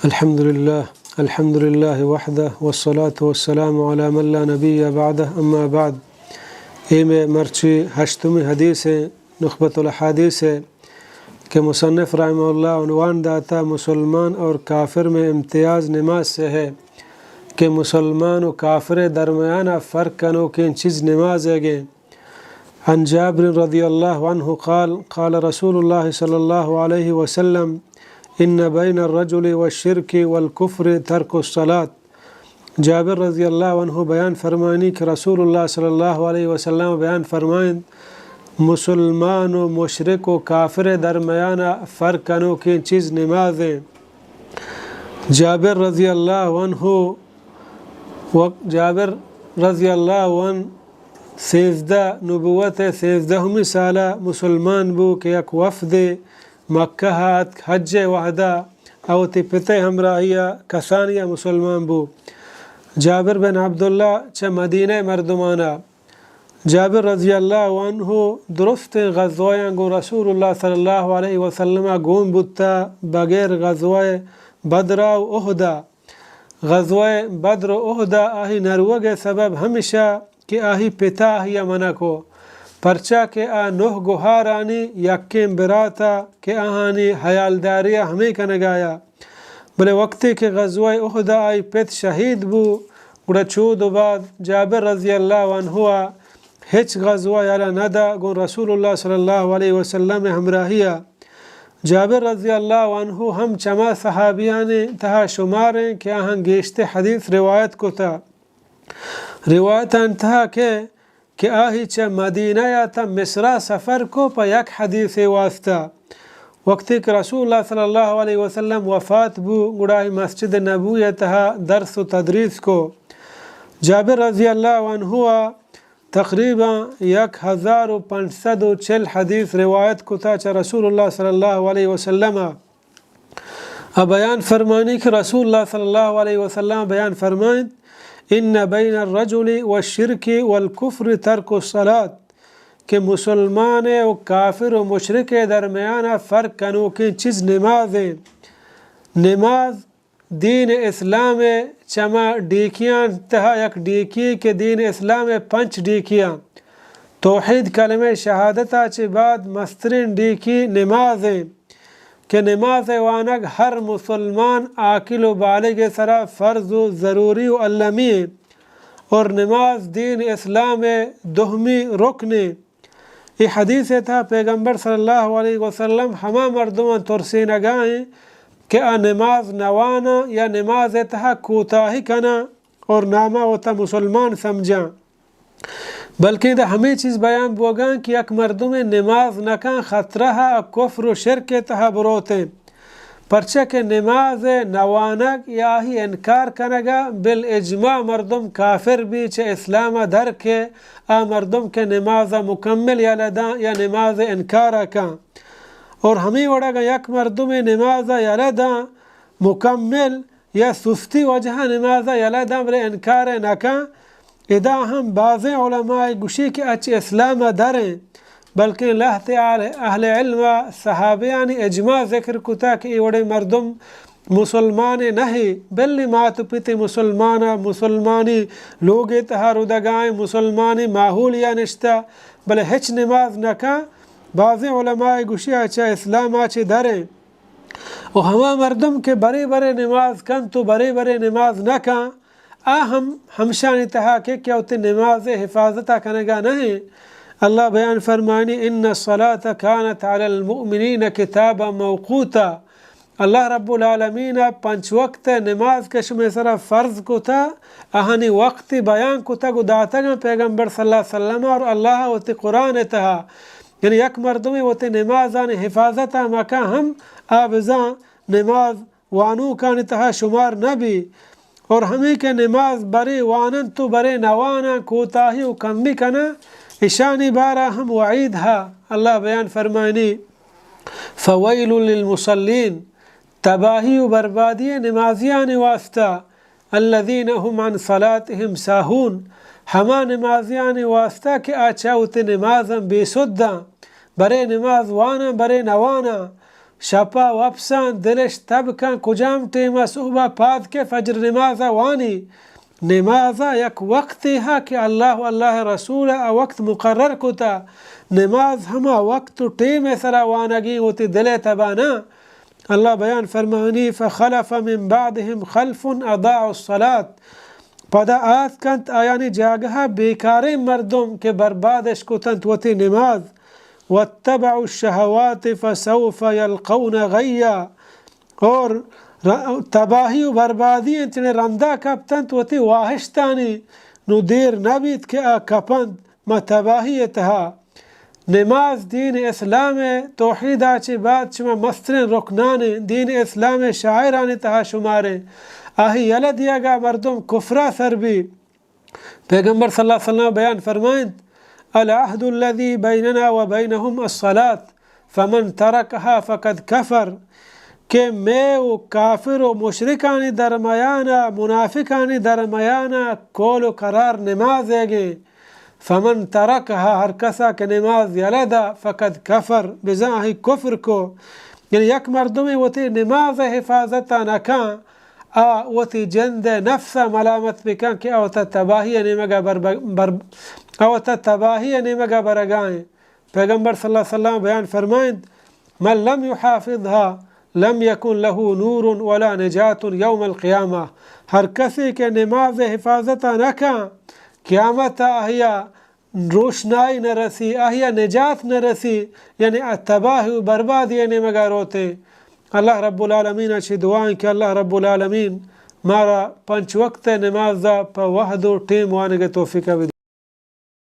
الحمد لله، الحمد لله وحده، والصلاة والسلام على من لا نبي بعده، أما بعد. اے مئے مرچی ہشتمی حدیث ایں، نخبۃ الاحادیث ایں، کہ مصنف رحمہ اللہ عنوان داتا مسلمان اور کافر میں امتیاز نماز سے ہے، کہ مسلمان و کافر درمیان فرق کنوکیں چیز نماز ئیگ ایں۔ عن جابر رضی اللہ عنہ قال، قال رسول اللہ صلی اللہ علیہ وسلم، ان بین الرجل والشرک والکفر ترک الصلاة۔ جابر رضی اللہ عنہ بیان فرمائنی کہ رسول اللہ صلی اللہ علیہ وسلم بیان فرمائنت، مسلمان و مشرک و کافر درمیان فرق کنوکیں چیز نماز ایں۔ جابر رضی اللہ عنہ و جابر رضی اللہ عنہ سیزدہ، نبوت ءِ سیزدہمی سال ءَ مسلمان بو کہ یک وفدے مکہ ءَ اتک حج ءِ وہد ءَ، ءُ وتی پت ءِ ہمراہی ءَ کسانی ءَ مسلمان بو۔ جابر بن عبداللہ چہ مدینہ ءِ مردمان ءَ۔ جابر رضی اللہ عنہ درستیں غزوہاں گوں رسول اللہ صلی اللہ علیہ وسلم ءَ گون بوتہ، بغیر غزوہ بدر ءُ احد ءَ۔ غزوہ بدر و احد ءَ آہی نہ روگ ءِ سبب ہمیش اَت کہ آہی پت ءَ آہی ءَ منع کو، پرچا کہ آ نہ گہارانی یکیں برات اَت کہ آہانی ہیالداری ءَ ہمے کنگ ءَ اَت۔ بلے وقتے کہ غزوہ احد ءَ آئی پت شہید بو، گڑا چود و بعد جابر رضی اللہ عنہ ءَ ہچ غزوہ یلہ نہ دات گوں رسول اللہ صلی اللہ علیہ وسلم ءِ ہمراہی ءَ۔ جابر رضی اللہ عنہ ہم چما صحابیانی تہا شمار ایں کہ آہاں گیشتر حدیث روایت کتہ۔ روایتانی تہا کہ، کہ آہی چہ مدینہ ءَ تا مصر ءَ سفر کو پہ یک حدیث ءِ واسطہ۔ وقتی کہ رسول اللہ صلی اللہ علیہ وسلم وفات بو، گڑا آہی مسجد نبوی ءِ تہا درس و تدریس کو۔ جابر رضی اللہ عنہ ءَ تقریباً یک ہزار و پنچ سد و چل حدیث روایت کتا چہ رسول اللہ صلی اللہ علیہ وسلم ءَ۔ ءُ بیان فرمانی کہ رسول اللہ صلی اللہ علیہ وسلم بیان فرمائنت، ان بین الرجل والشرک والکفر ترک الصلاة، کہ مسلمان ءُ کافر و مشرک ءِ درمیان ءَ فرق کنوکیں چیز نماز ایں۔ نماز دین اسلام ءِ چما ڈیکیاں تہا یک ڈیکی کہ دین اسلام ءِ پنچ ڈیکیاں، توحید، کلمہ شہادت ءَ چہ بعد مستریں ڈیکی نماز ایں کہ نماز ءِ وانگ ہر مسلمان عاقل و بالغ ءِ سرا فرض و ضروری و المی ایں اور نماز دین اسلام ءِ دومی رکن ایں۔ اے حدیث ءِ تہا پیغمبر صلی اللہ علیہ وسلم ہما مردماں ترسینگا ایں کہ آ نماز نواناں یا نماز ءِ تہا کوتاہی کناں اور ناما وتا مسلمان سمجھاں، بلکیں دا ہمے چیز بیان بوگاں کہ یک مردمے نماز نکاں خطرہ ءَ کفر و شرک ءِ تہا بروتیں۔ پرچا کہ نماز ءِ نوانگ یا آہی انکار کنگ ءَ بالاجماع مردم کافر بی، چہ اسلام ءَ در کئے، آ مردم کہ نماز ءَ مکمل یلہ داں یا نماز ءِ انکار ءَ کاں۔ اور ہمے وڑ اگاں یک مردمے نماز ءَ یلہ داں مکمل یا سستی وجہ ءَ نماز ءَ یلہ داں بلے انکار ءَ نہ کاں، ادا ہم بازیں علماء گوشی کہ اچ اسلام ءَ در ایں، بلکیں لہتے اہل، اہل علم ءَ صحابیانی اجماع ذکر کتا کہ اے وڑیں مردم مسلمان نہ ایں، بلے مات و پت مسلمان ءَ، مسلمانی لوگ ءِ تہا ردگا ایں، مسلمانی ماحول ءَ نشتہ، بلے ہچ نماز نہ کاں۔ بازیں علماء گوشی اچ اسلام ءَ چہ در ایں۔ و ہما مردم کہ برے برے نماز کنت و برے برے نماز نہ کن، آ ہم ہمشانی تہا کہ، کہ وتی نماز ءِ حفاظت ءَ کنگا نہ ایں۔ اللہ بیان فرمانی، ان الصلاة کانت علی المؤمنین کتابا موقوتا۔ اللہ رب العالمین ءَ پنچ وقت ءِ نماز کہ شمئے سرا فرض کتا، آہانی وقت بیان کتگ و داتگاں پیغمبر صلی اللہ علیہ وسلم ءَ اور اللہ ءَ وتی قرآن ءِ تہا۔ یعنی یک مردمے وتی نمازانی حفاظت ءَ مکن ہم آ بزاں نماز وانوکانی تہا شمار نہ بی۔ اور ہمے کہ نماز برے واننت و برے نواناں، کوتاہی و کمی کناں، اشانی بارا ہم وعید ہا۔ اللہ بیان فرمائنی، فویل للمصلین، تباہی و بربادی نمازیانی واسطہ، الذین هم عن صلاتهم ساہون، ہما نمازیانی واسطہ کہ آ چہ وتی نمازاں بے سداں، برے نماز واناں، برے نواناں، شپا وپساں دلش تب کن، کجام ٹیما صحبا پاد کے فجر نمازا وانی۔ نمازا یک وقتے ہا کہ اللہ و اللہ رسول آ وقت مقرر کتا۔ نماز ہما وقت و ٹیم سرا وانگی، وتی دل تبا نہ۔ اللہ بیان فرمانی، فخلف من بعدهم خلف اضاعوا الصلاة، پدا آتکنت آیانی جاگہا بیکاریں مردم کہ بربادش کتنت وتی نماز، واتبعوا الشهوات فسوف يلقون غيا، اور ر-، تباہی و بربادی انت، یعنی رندا کپتنت وتی واہشتانی، نو دیر نبیت کہ آ کپنت ما تباہی تہا۔ نماز دین اسلام ء، توحید ء چہ بعد شما مستریں رکنان دین اسلام ء شاعرانی تہا شمارے۔ آہی یلہ دیگا مردم کفرا سر بی۔ پیغمبر صلی اللہ علیہ وسلم بیان فرمائنت، العهد الذي بيننا وبينهم الصلاة فمن تركها فقد كفر، کہ مے و کافر و مشرکانی درمیانا، منافقانی درمیانا کول و قرار نماز ایگے۔ فمن ترکها، ہر کسا کہ نماز یلہ دا، فقد کفر، بزاں آہی کفر کو۔ یعنی یک مردمے وتی نماز حفاظت نہ کن، آ وتی جند نفس ملامت بکن کہ آ وتا تباہی نیمگا بر، بر، آ وتا تباہی نیمگا برگائیں۔ پیغمبر صلی اللہ علیہ وسلم بیان فرمائنت، من لم يحافظها لم يكن له نور ولا نجاة يوم القيامة، ہر کسے کہ نماز حفاظت نہ کن، قیامت آہیا روشنائی نہ رسی، آہیا نجات نہ رسی، یعنی آ تباہ و بربادی نیمگا روتے۔ اللہ رب العالمین چی دعائیں کہ اللہ رب العالمین مارا پنچ وقت نماز پہ وحد و ٹیم وانگ توفیق بدے۔